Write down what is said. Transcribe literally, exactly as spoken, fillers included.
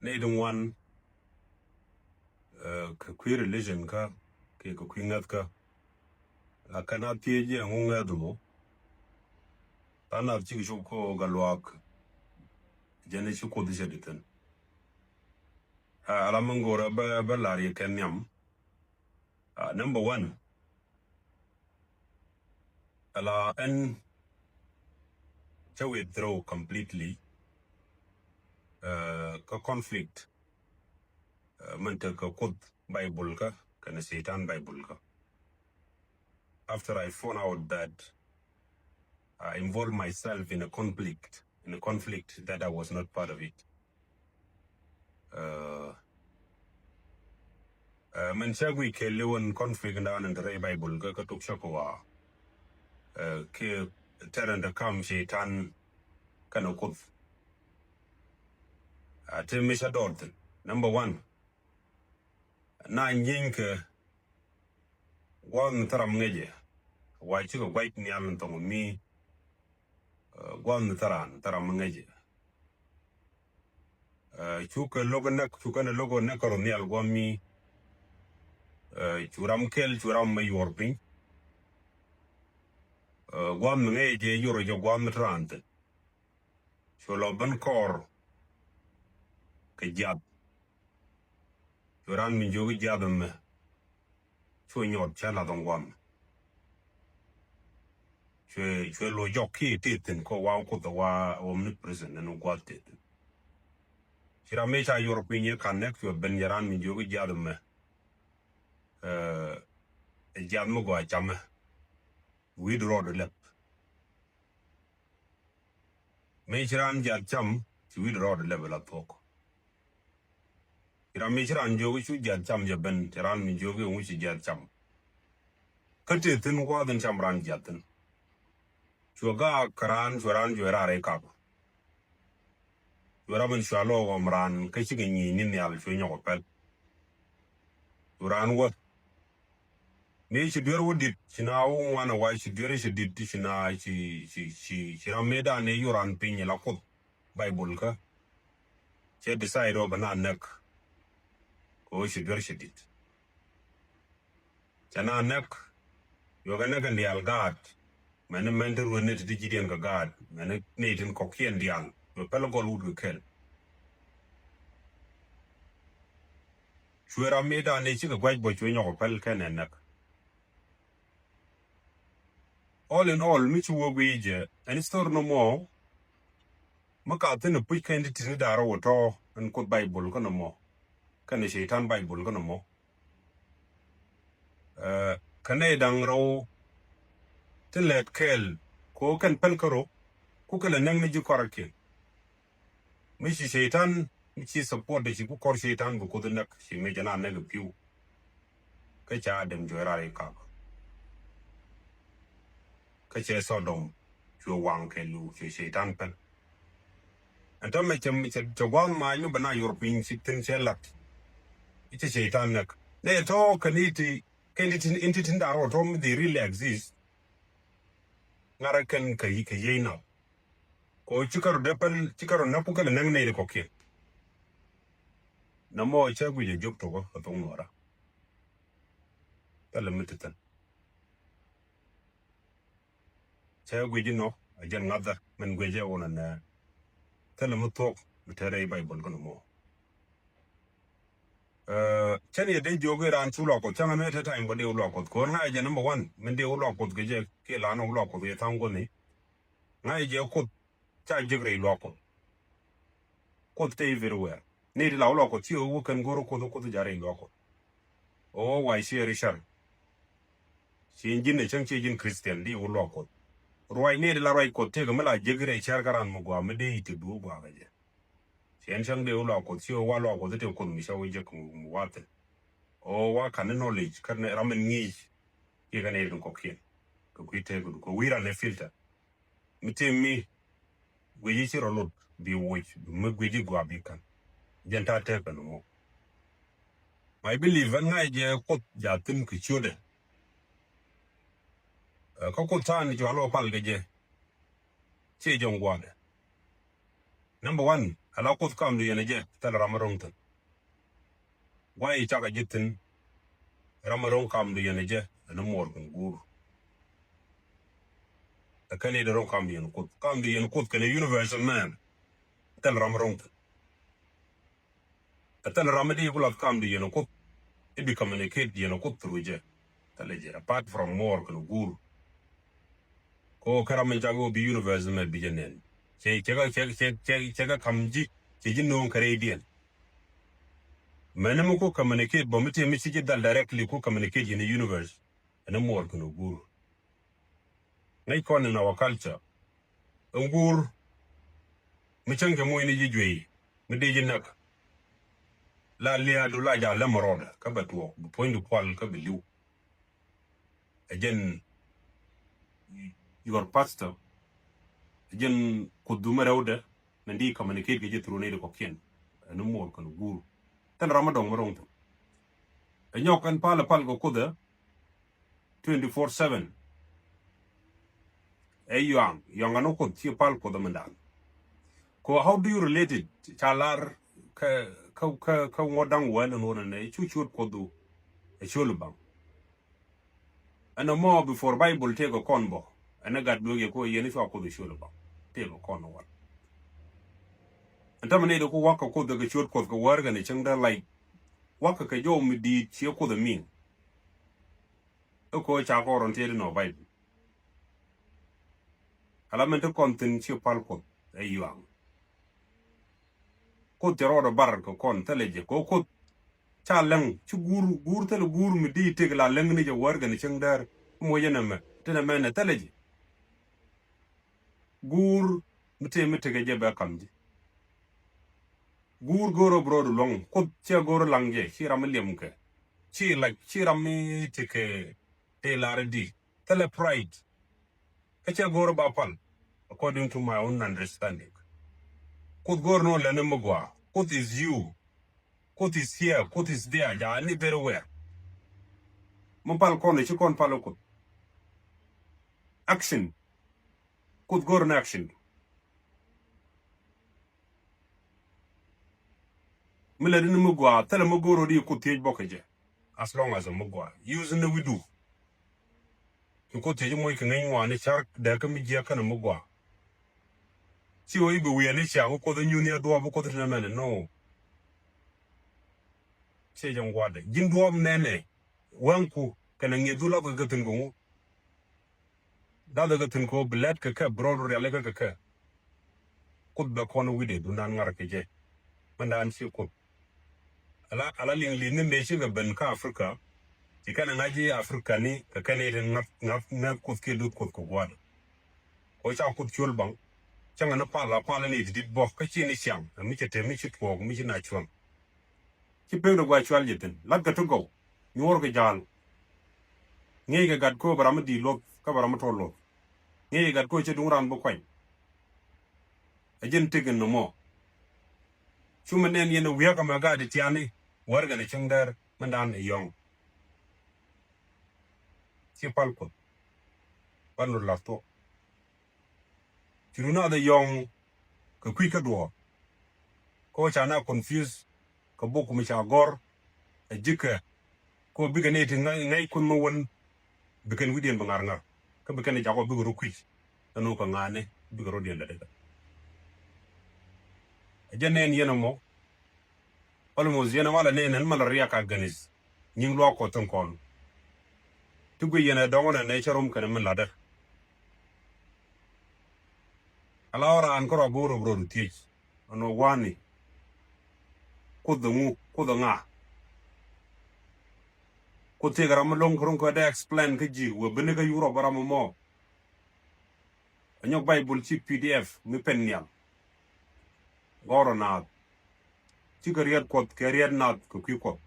nɛy ti ŋuan, eh, kɛ kui̱ religion kä kiɛ kɛ kui̱ ŋäth kä. La kɛn a thiec jɛ ŋu ŋäth mɔ. Than a cik cop kä ɣöö Gatluak jɛn i̱ ci Kuoth i̱ cɛ di thi̱n. Ah, ala mi ŋo̱rä bä, bä la̱r yɛ kɛ nhiam. Ah, number one, ala ɛn cä withdraw completely, eh, kä conflict, eh, min te kä Kuoth Bible kä kɛnɛ Satan Bible kä. After I found out that I involved myself in a conflict, in a conflict that I was not part of it. Uh, uh, min cä guic kɛɛl i̱ wän conflict dan in te rɛy Bible kä, kä tok cä kɛ wa, uh, kiɛ tɛr in te kam Satan kɛnɛ Kuoth. Uh, te mi cä dɔɔr thi̱n. Number one, na nyieny kɛ gua̱a̱th mi thil ram ŋäcɛ, wa cikɛ gua̱c nhial in thɔŋ mi, eh, gua̱a̱th mi thil ram, thil ram mi ŋäcɛ. Eh, cukɛ lo̱k näk, cukɛ ni lo̱k näk kärɔ nhial gua̱a̱th mi, eh, cu ram kɛl, cu ram mi yuɔr piny. Eh, gua̱a̱th mi ŋäcɛ jɛ yuɔr jɛ gua̱a̱th mi thil ram thi̱n. Cu lɔ ben kɔɔr kɛ jiath. Cu raan mi jiök jiath ɛmɛ cu nyɔɔt cä lath ɛn gua̱a̱th. Cuɛ, cuɛ lo̱c jɔk kiɛ tëë thi̱n kɛ wa Kuoth wa omnipresent ɛn gua̱a̱th tëë thi̱n. Ci ram mi ca yuɔr piny i̱ kan nɛk cuɛ ben jɛ raan mi jiök jiath ɛmɛ. Eh, jiath mi gɔaa camɛ. Wi̱i̱ rɔɔd lɛp. Mëë ci raan jiath cam, ci wi̱i̱ rɔɔd lɛp la thuɔ̱k. Ci ram mi ci raan jiök cu jiath cam jɛ ben, ci raan mi jiök i̱ ŋu ci jiath cam. Kä tëë thi̱n gua̱a̱th in cam raan jiath thi̱n. Cuɛ gaak kä raan, cuɛ raan, cuɛ raar i̱ kap. Cuɛ ram in cua lɔ ɣɔm raan kä cikɛ nyieny ni nhial cuɛ nyɔk ɛ pɛl. Cu raan wä. Mi ci duer wä dit, ci na wä ŋuan ɛ wa ci duer ci dit, ci na ci, ci, ci, ci ram mi dan i̱ yu raan piny la Kuoth Bible kä. Cɛ decide ɔ bɛ na näk. Kɛ ɣöö ci duer ci dit. Cɛ na näk, yuɔkɛ näk in diaal gaat. Mɛn ni mɛn ti ruet ni ti ti ji̱diɛn kɛ gaat. Mɛn ni ni tin kɔ̱kiɛn diaal. Bɛ pɛl gɔl wut kɛ kɛl. Cuɛ ram mi dan ni cikɛ gua̱c bɔ cuɛ nyɔk päl kɛn ɛ näk. All in all, mi ci wä guiy jɛ, ɛn story nɔmɔ, mi ka thin a puc kɛn ti tin dar wä tɔ, ɛn Kuoth Bible kä nɔmɔ, kɛn Cɛytan Bible kä nɔmɔ. Eh, kä nɛy da̱ŋ rɛw ti lɛt kɛɛl, ko kɛn päl kä rɔ, ku kɛ lɛ näk ni ji̱ kɔrkiɛn. Mi ci Cɛytan, mi ci support, ci ku kɔr Cɛytan bi Kuoth näk, ci mi jɛ na näk pi̱w. Kä ca Adam juɔc raar i̱ kak. Kä cɛ Sodom, cuɛ waŋ kɛ lu, cuɛ Cɛytan pɛn. Ɛn täämɛ cɛ, cɛ, cɛ gua̱a̱th maac mi bɛ na yuɔr piny ci thi̱n cɛ lat. I̱ cɛ Cɛytan näk. Nɛ tɔ̱ kɛn i̱ ti, kɛn i̱ ti, in ti tin da̱r wä tɔ̱ mi they really exist. Ŋa̱rä kɛn kɛ, kɛ yiey nath. Kɛ ɣöö ci kärɔ dee päl, ci kärɔ näk ku kɛn ɛ näk nɛy ti kɔ̱kiɛn. Nɔmɔ cä guic ɛ jop tokä kɛ thoŋ Nuäärä. Thilɛ mi ti thi̱n. Cä guic inɔ a jɛn ŋa̱thä min guic ɛ wun ɛnɛ. Thilɛ mi thuɔ̱k mi te rɛy Baibol kä nɔmɔ. Eh, cɛn yɛ dee jiök i̱ raan cu luak Kuɔth, cäŋ ɛmɛ te time bä dee wä luak Kuɔth. Ko̱r ŋa̱c jɛ number one min dee wä luak Kuɔth kɛ jɛ kiɛ lan wä luak Kuɔth kɛ tha̱a̱ŋ guɔ̱ni. Ŋa̱c jɛ Kuoth ca jek rɛy luak Kuɔth. Kuoth te everywhere. Ni ti la wä luak Kuɔth ci wä kɛn go̱r Kuoth, Kuoth ja̱ rɛy luak Kuɔth. O wa ciɛ ri car. Ci ji̱n ɛ cäŋ ci ji̱n Christian di wä luak Kuɔth. Ruac ni ti la ruac Kuɔth tëëk mi la jek rɛy car kä raan mi gɔaa mi dee i̱ ti bi wä gɔaa kɛ jɛ. Ci ɛn cäŋ dee wä luak Kuɔth ci wä wa luak Kuɔth i̱ te Kuoth mi cä wä jek mi, mi wathin. O wa ka̱n ni knowledge kä ni ram in ŋi̱i̱c. Kiɛ kä ni rin kɔ̱kiɛn. Kɛ kui̱ tëëk du kɛ wi̱i̱ ran ni filter. Mi tim mi guici ci rɔ lot bi woc mi guici gua bi kan. Jɛn ta tek kɛ nɔmɔ. My belief ɛn ŋa̱c jɛ Kuoth ja thi̱n kɛ ciötdɛ. Ɛ, kä Kuoth ta̱a̱n jɔal wä pal kɛ jɛ. Ciɛ jɔŋ gua̱dɛ. Number one, Ala Kuoth kamdu yɛn ɛ jɛ, thilɛ ram mi ro̱ŋ thi̱n. Guay cakɛ ji̱ thi̱n, ram mi ro̱ŋ kamdu yɛn ɛ jɛ, ɛn muɔɔr kɛnɛ guur. Ɛ kɛn i̱ di ro̱ŋ kamdu yɛn Kuoth, kamdu yɛn Kuoth kɛnɛ universe mɛn. Thilɛ ram mi ro̱ŋ thi̱n. Ɛ thilɛ ram mi di ku lath kamdu yɛn Kuoth. I̱ bi communicate yɛn Kuoth through jɛ. Thilɛ jɛ, apart from muɔɔr kɛnɛ guur. Ko kä ram mi cak wä bi universe mɛ bi jɛ nɛn. Cɛ, cɛ kä, cɛ, cɛ, cɛ, cɛ kä kam ji̱, cɛ ji̱ no̱o̱ŋ kɛ rɛydiɛn. Mɛn mi ku communicate bä mi tëë mi ci ji̱ dhal directly ku communicate yɛn universe. Ɛn muɔɔr kɛnɛ guur. Ŋäc kɔn in our culture. Ɛn guur mi cäŋ kɛ moc ni ji̱ juey mi dee ji̱ näk. La liaadu la ja̱ läm rɔɔdɛ kä bɛ tuɔɔk bi puɔ̱nydu pual kä bi li̱w. Ɛ jɛn your pastor, ɛ jɛn Kuothdu mi rɛwdɛ, min di communicate kɛ jɛ through ni di kɔkiɛn. Ɛn muɔɔr kɛnɛ guur. Thilɛ ram mi dɔ̱ŋ mi ro̱ŋ thi̱n. Ɛ nyɔk ɛn pal ɛ pal kɛ Kuoth ɛ twenty four seven. Ɛ yuaŋ, yuaŋ ɛn Kuoth ci pal Kuoth ɛ mindan. Ko how do you relate it? Ca lar kä, kä, kä, kä ŋuɔ̱t da̱ŋ wäl ɛn ɣöö nɛ cu ciöt Kuothdu ɛ ciöl baŋ. Ɛn ɛmɔ before Bible tëëkɛ kɔn bä. Ɛn ɛ gat dueek yɛ ko yɛn i̱ cua Kuoth ɛ ciöl baŋ. Tëëkɛ kɔn wal. Ɛn tämɛ ni di ku wakä Kuoth kɛ ciöt Kuoth kɛ wäär kɛnɛ cäŋ dee, like, wakä kɛ jɔw mi di̱i̱t ciɛ Kuoth ɛ mi̱i̱n. Ɛ ko ca kɔn rɔn tëëdi nɔ Bible. Ala min ti kɔn thi̱n ci pal Kuoth ɛ yuaŋ. Kuoth cɛ rɔɔdɛ bar kɛ kɔn thilɛ jɛ kɛ Kuoth. Ca läŋ ci guur, guur thilɛ guur mi di tëk la läŋ ni jɛ wäär kɛnɛ cäŋ däär. Moc ɛn ɛmɛ ti nɛ mɛn ɛ thilɛ jɛ. Guur mi tëë mi tekɛ jɛ bɛ kam ji̱. Guur go̱o̱r ɔ bi rɔɔdu luɔ̱ŋ. Kuoth cɛ go̱o̱r ɔ laŋ jɛ ci ram mi liɛm kɛ. Ci lac ci ram mi tekɛ tëë lar di. Thilɛ pride. Kä cɛ go̱o̱r ba pal according to my own understanding. Kuoth go̱o̱r nɔ lɛn mi gɔaa. Kuoth is you. Kuoth is here. Kuoth is there. Ja ni everywhere. Mi pal kɔn ci kɔn pal Kuoth. Action. Kuoth go̱o̱r ni action. Mi lɛ di ni mi gɔaa, thilɛ mi go̱o̱r ɔ di Kuoth thiec bɔk kɛ jɛ. As long as mi gɔaa. Use ni wi̱du. Ci Kuoth thiec moc kɛ ŋäc ŋuani car dee kä mi jiɛk kɛnɛ mi gɔaa. Ci ɣöö i̱ bi wiɛɛni ciaŋ Kuoth inyuth ni a duɔɔp Kuoth ti nɛ mɛnɛ, no. Ci jɛ ŋuatdɛ. Ji̱n duɔɔp nɛnɛ. Wäŋku kɛnɛ ŋi̱eth du lathkɛ kɛ thi̱n kɛ ŋu. Lathkɛ kɛ thi̱n kɛ ɣöö bi lɛt kɛ kɛ, bi rɔɔdu rialikä kɛ kɛ. Kuoth bɛ kɔn wi̱cdɛ duundan ŋa̱r kɛ jɛ. Mindan ci Kuoth. Ala, ala liŋ li̱th ni mëë cikɛ ben kä Africa. Ci kɛn ɛ ŋa̱c i̱ Africa ni kɛ kɛn i̱ tin ŋa̱th, ŋa̱th, ŋa̱th Kuoth kiɛ luth Kuoth kɛ gua̱a̱th. Kɛ ca Kuoth cuɔl baŋ. Cäŋɛ ni pal, a pal ni ti dit bɔk kä ci ni ciaŋ. Ɛ mi cɛ te mi ci tuɔɔk mi ci na cuɔ̱ŋ. Ci pek rɛ gua cual jɛ thin. Lat kɛ ti gɔw. Nyuɔr kɛ ja̱a̱l. Ŋi̱i̱c kɛ gat kɔ bɛ ram mi di̱i̱t luɔth kä bɛ ram mi tɔl luɔth. Ŋi̱i̱c kɛ gat kɔ cɛ duŋ ran bi kuany. Ɛ jɛn tëk in nɔmɔ. Cu mi nɛn yɛn wi̱i̱ kä mɛ gat i̱ tiani. Wär kɛn i̱ cäŋ dɛr mi dan i̱ yɔ̱ŋ. Ci pal Kuoth. Pal rut lath thuɔk. Ci run nath ɛ yɔ̱ŋ kɛ kui̱ kä duɔ̱ɔ̱r. Kä wä ca na confuse kɛ buk mi ca gɔ̱r ɛ ji̱kɛ. Kä wä bikɛ ni ti ŋäc, ŋäc Kuoth mi wän bikɛn wi̱diɛn bi ŋa̱r ŋa̱r. Kä bikɛn jak wä bikɛ rɔ kui̱c. Ɛn wä kɛ ŋa̱a̱ni bikɛ rɔ diɛn dädädä. Ɛ jɛ nɛn yɛn ɛmɔ. Almost yɛn ɛ walɛ nɛn ɛn malɛ riak against nyiŋ luaak Kuɔth tin kɔn. Ti guic yɛn ɛ dɔŋ nɛ nɛ cä rom kɛn min latdä. Ala ɣän raan kä rɔ go̱o̱r rɔ rɔ thiec. Ɛn ɣöö wani. Kuoth ɛ ŋu, Kuoth ɛ ŋa. Kuoth thiek ram mi lo̱ŋ kä ro̱ŋ kä dee explain kä ji̱ wee bini kä Europe ram mɔ. Ɛ nyɔk Baibul ci P D F mi pen nhial. Gɔrɔ naath. Cikɛ riɛt Kuɔth kɛ riɛt naath kɛ kui̱ Kuɔth.